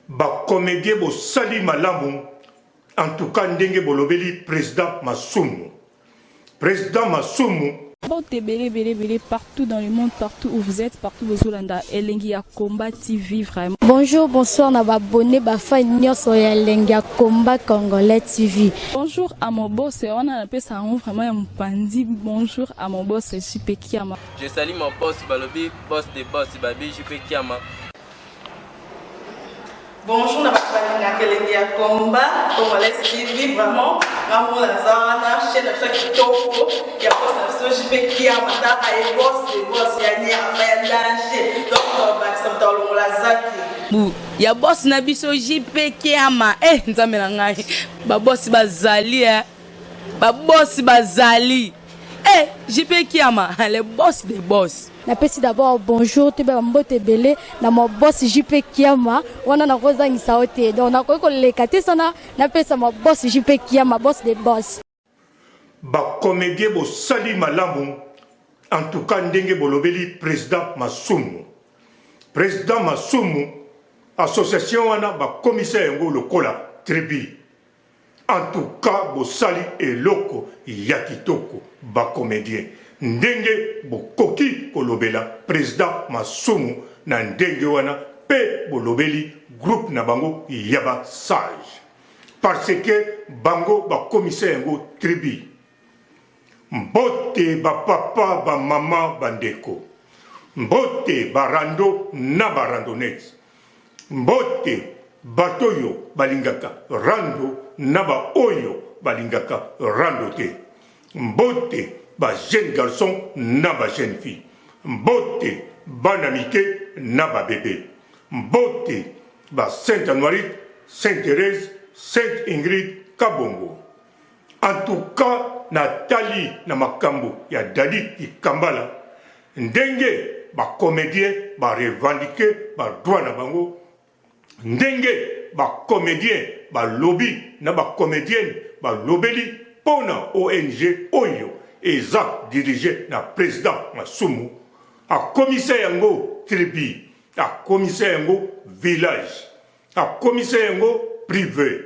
Ba comediens bosali malamu en tout cas ndenge bolobeli president Masumu. President Masumu. Mbote ebele ebele ebele partout dans le monde, partout où vous êtes, partout bozolanda Elengi ya Combat TV vraiment. Bonjour, bonsoir na ba abonné ba fan nyonso ya Elengi ya Combat Congolais TV. Bonjour à mon boss, wana napesa yango vraiment ya mopanzi. Bonjour à mon boss JP Kiama. Je salue mon boss balobi boss de boss babi JP Kiama. Bonjour na bato balingaka elengi ya combat congolais TV, vraiment nga mona naza wana chaîne na biso ya kitoko ya boss na biso JP Kiama, taka ye boss de boss ya nyama ya danger, donc bakisa moto alongola zaki bu ya boss na biso JP Kiama. Eh, nzambe na ngai, babosi bazali, eh babosi bazali, eh JP Kiama, le boss de boss. Napesi d'abord bonjour, toyeba bambote ebele na ma boss JP Kiama. Wana nakozangisa yo te, donc nakoki koleka te sana napesa ma boss JP Kiama, boss de boss. Ba comediens bosali malamu en tout cas ndenge bolobeli president Masumu. President Masumu, association wana bakomisa yango lokola tribu. En tout cas bosali eloko ya kitoko ba comediens ndenge bokoki kolobela president Masumu na ndenge wana pe bolobeli groupe na bango ya ba sage parce que bango bakomisa yango tribu. Mbote ba papa, ba mama, ba ndeko. Mbote ba rando na ba randonnettes. Mbote bato oyo balingaka rando na ba oyo balingaka rando te. Mbote ba jeunes garçons na ba jeunes filles. Mbote bana mike na ba bebe. Mbote ba Sainte Anuarite, Sainte Therèse, Sainte Ingrid Kabongo. En tout cas natali na makambo ya Daddy Dikambala ndenge ba comediens ba revendiquer ba droits na bango, ndenge ba comediens balobi na ba comediennes balobeli pona ONG oyo eza diriger na president Masumu, akomisa yango tribu, akomisa yango village. Akomisa yango prive.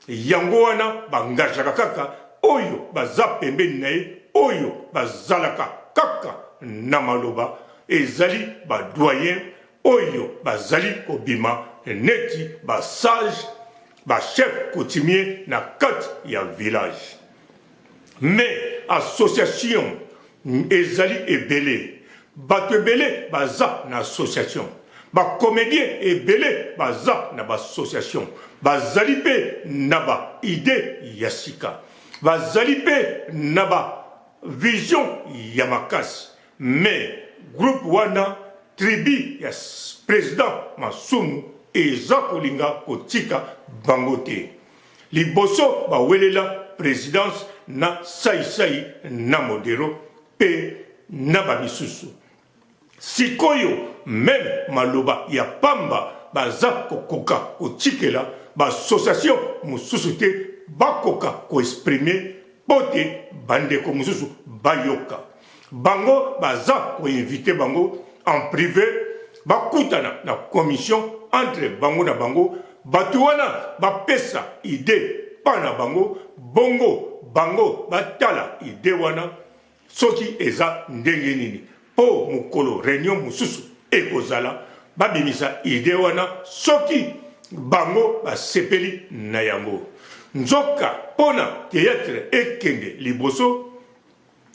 Yango wana ba engagaka kaka oyo baza pembeni na ye, oyo bazalaka kaka na maloba, ezali ba doyens oyo bazali kobima neti ba sages, ba chefs coutumiers na kati ya village. Mais association ezali ebele, bato ebele baza na association, ba comediens ebele baza na ba association, bazali pe na ba idees ya sika, bazali pe na ba vision ya makasi, mais groupe wana tribu ya president Masumu eza kolinga kotika bango te. Liboso ba welela presidence na sai sai na modero pe na ba misusu. Sikoyo meme maloba ya pamba baza kokoka kotikela ba association mosusu te bakoka ko exprimer po te ba ndeko mosusu bayoka. Bango baza ko inviter bango en prive bakutana na commission entre bango na bango, batu wana bapesa idee pa na bango, bongo bango batala idee wana soki eza ndenge nini po mokolo reunion mosusu ekozala babimisa idee wana soki bango basepeli na yango. Nzoka pona theatre ekende liboso,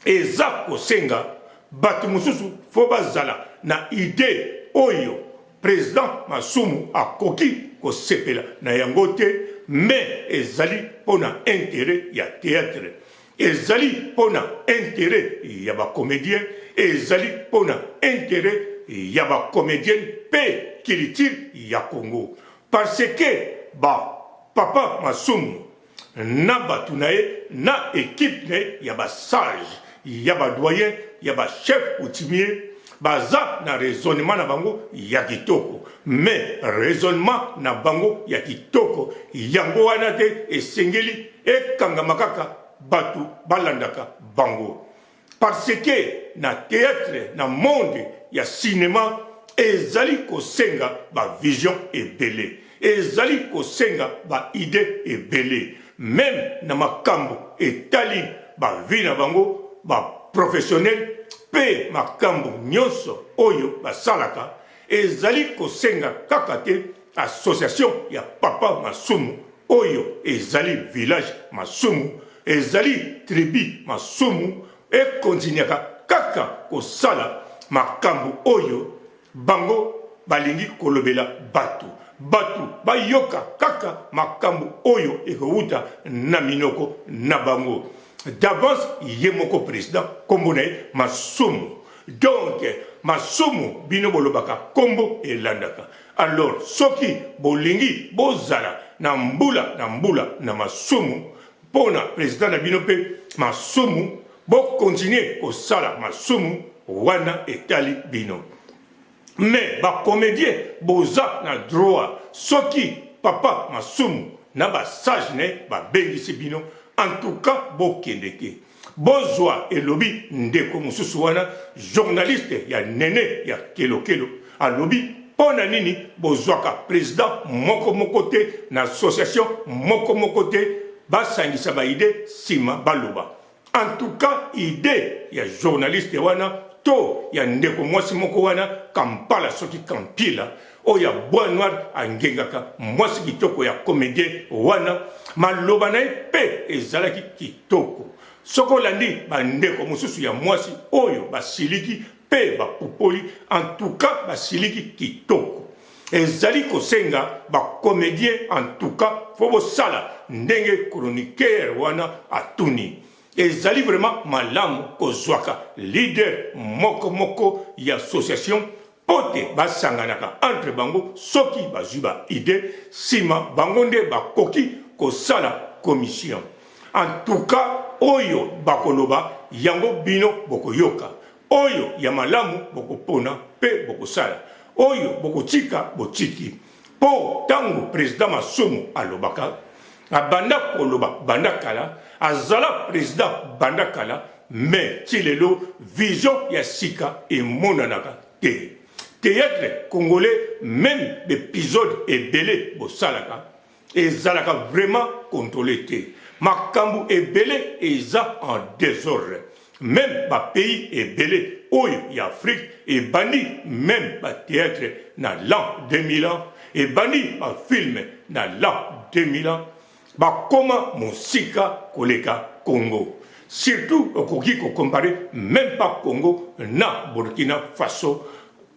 Eza kosenga batu mosusu faut bazala na idee oyo president Masumu akoki kosepela na yango te mais ezali pona interet ya theatre, ezali pona interet ya ba comediens, ezali pona interet ya ba comediennes pe culture ya Congo parce que ba papa Masumu na batu na ye na equipe na ye ya ba sage, ya ba doyen, ya ba chef coutumier baza na raisonnement na bango ya kitoko, mais raisonnement na bango ya kitoko yango wana te esengeli ekangama kaka batu balandaka bango. Parce que na theatre, na monde ya cinema ezali kosenga ba vision ebele. Ezali kosenga ba idees ebele meme na makambo etali ba vie na bango ba professionnels mpe makambo nionso oyo basalaka. Ezali kosenga kaka te association ya papa Masumu oyo ezali village Masumu, ezali tribu Masumu e continuaka kaka kosala makambo oyo bango balingi kolobela batu. Batu bayoka kaka makambo oyo ekowuta na minoko na bango. D'avance ye moko president kombo na ye Masumu. Donc masumu bino bolobaka kombo elandaka alors soki bolingi bozala na mbula na mbula na masumu pona president na bino pe masumu bo continuer kosala masumu wana etali bino mais ba comedien boza na droit soki papa masumu na ba sage na ye babengisi bino en tout cas bokende te Bozwa elobi ndeko mosusu wana journaliste ya nene ya kelokelo alobi mpo na nini bozwaka president moko moko te na association moko moko te basangisa ba idee sima baloba. En tout cas idee ya journaliste wana to ya ndeko mwasi moko wana Kampala soki Kampila oyo ya bois noir angengaka mwasi kitoko ya comedien wana maloba na ye mpe ezalaki kitoko. Soki olandi bandeko mosusu ya mwasi oyo basiliki mpe bapupoli, en tout cas basiliki kitoko. Ezali kosenga ba comediens en tout cas faut bosala ndenge chroniqueur wana atuni. Ezali vraiment malamu kozwaka leader moko moko ya association mpo te basanganaka entre bango soki bazwi ba idee sima bango nde bakoki kosala commission. En tout cas oyo bakoloba yango bino bokoyoka, oyo ya malamu bokopona mpe bokosala, oyo bokotika botiki. Mpo tango president Masumu alobaka, abanda koloba banda kala, azala president banda kala, mais ti lelo vision ya sika emonanaka te. Theatre congolais meme b'episode ebele bosalaka ezalaka vraiment controle te. Makambu ebele eza en desordre. Meme ba pays ebele oyo ya Afrique ebandi meme ba theatre na l'an 2000 ans, ebandi ba film na l'an 2000 ans, bakoma mosika koleka Congo. Surtout okoki ko comparer meme pas Congo na Burkina Faso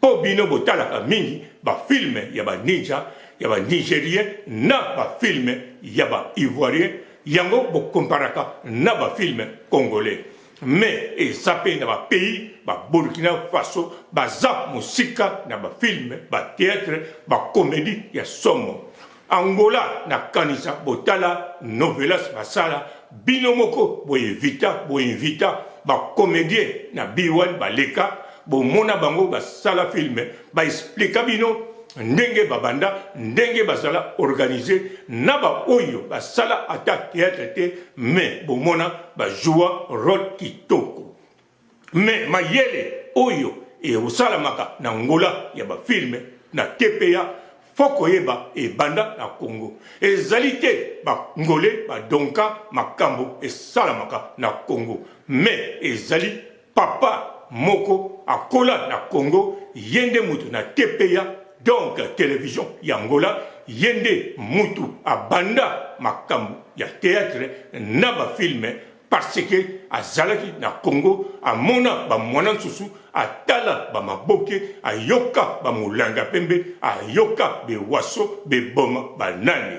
po bino botalaka mingi ba film ya ba ninja ya ba nigerien na ba film ya ba ivoirien yango bo comparaka na ba film congolais mais eza pe na ba pays ba Burkina Faso baza mosika na ba film ba theatre ba comedie ya somo Angola na kanisa botala novelas basala bino moko bo evita bo invita ba comedien na B-one baleka bomona bango basala film ba explika bino ndenge babanda ndenge bazala organise na ba oyo basala ata theatre te mais bomona ba joua role kitoko. Mais mayele oyo eosalamaka na Angola ya ba film na TPA faut koyeba ebanda na Congo. Ezali te ba Angolais ba donka makambo esalamaka na Congo mais ezali papa moko akola na Congo ye nde mutu na TPA donc television ya Angola ye nde mutu abanda makambo ya theatre na ba film Parce que azalaki na Congo amona ba muana nsusu atala ba maboke ayoka ba mulanga pembe ayoka bewaso beboma ba nani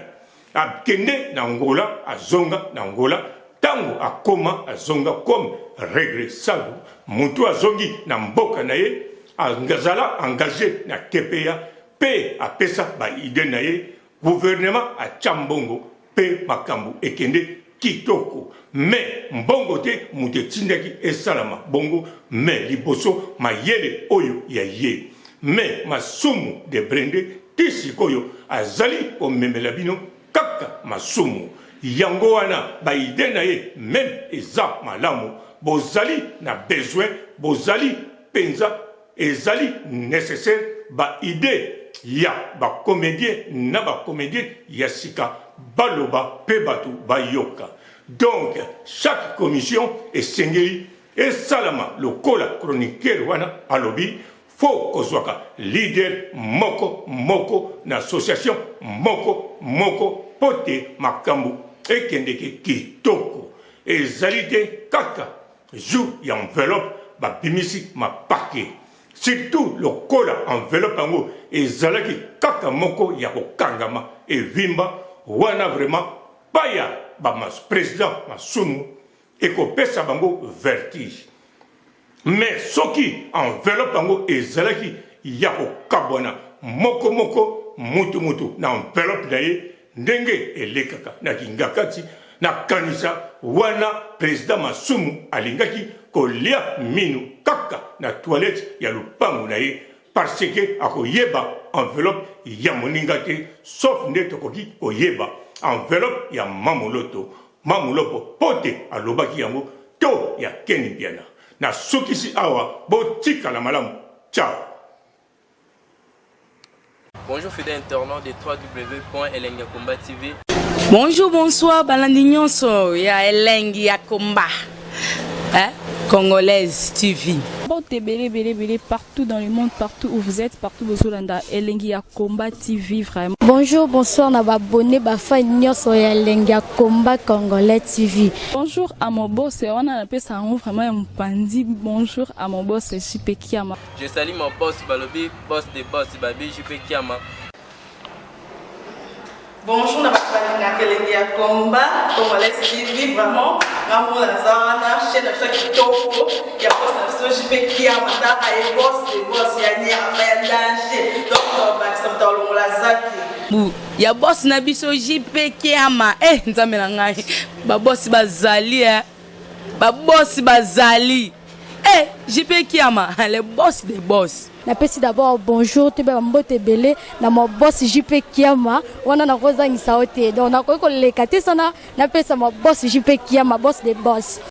akende na Angola azonga na Angola tango akoma azonga comme regresado mutu azongi na mboka na ye azala engage na TPA pe apesa ba idee na ye gouvernement atia mbongo pe makambu ekende kitoko mais mbongo te mutu etindaki esalama bongo mais liboso mayele oyo ya ye mais masumu de brende ti sikoyo azali komemela bino kaka masumu yango wana ba idee na ye meme eza malamu bozali na besoin bozali penza ezali necessaire ba idee. ya bacomédien na bacomédien ya sika baloba mpe bato bayoka. Donc chaque commission esengeli esalama lokola chroniqueur wana alobi, fo kozwaka leader moko moko na association moko moko mpo te makambo ekendeke kitoko. Ezali te kaka jour ya enveloppe babimisi mapake, surtout lokola enveloppe yango ezalaki kaka moko ya kokangama evimba wana. Vraiment, paya baprésident Masumu ekopesa bango vertige. Mais soki enveloppe yango ezalaki ya kokabwana moko moko, mutu mutu na enveloppe na ye, ndenge elekaka na Kingakati, nakanisa wana président Masumu alingaki kolia minu kaka na toilette ya lupangu na ye, parce que akoyeba enveloppe ya moninga te, sauf nde tokoki koyeba enveloppe ya Mamuloto Mamulopo mpo te alobaki yango, to ya Keni Biana. Nasukisi awa, botikala malamu, ciao. Bonjour fidèles internautes de www.elengiyakomba TV. Bonjour, bonsoir, balandi nyonso ya Elengi ya Komba, hein? Congolaise TV. Mbote ebele ebele ebele partout dans le monde, partout où vous êtes, partout bozolanda Elengi ya Combat TV vraiment. Bonjour, bonsoir na baabonnés, bafans nyonso ya Elengi ya Combat Congolais TV. Bonjour à mon boss, wana napesa yango vraiment ya mopandi. Bonjour à mon boss JP Kiama. Je salue mon boss balobi boss de boss babi JP Kiama. Bonjour na bato balingaka Elengi ya Combat Congolais TV. Vraiment, ngambo naza wana, chaîne na biso ya kitoko ya boss na biso JP Kiama. Taka ye boss de boss ya nyama ya danger, donc bakisa moto alongola zaki. Bu ya boss na biso JP Kiama. Eh, nzambe na ngai, babosi bazali, eh. Babosi bazali, eh, JP Kiama, le boss de boss. Napesi d'abord bonjour, toyeba bambote ebele na maboss JP Kiama. Wana nakozangisa yo te, donc nakoki koleka te sana napesa maboss JP Kiama, boss de boss.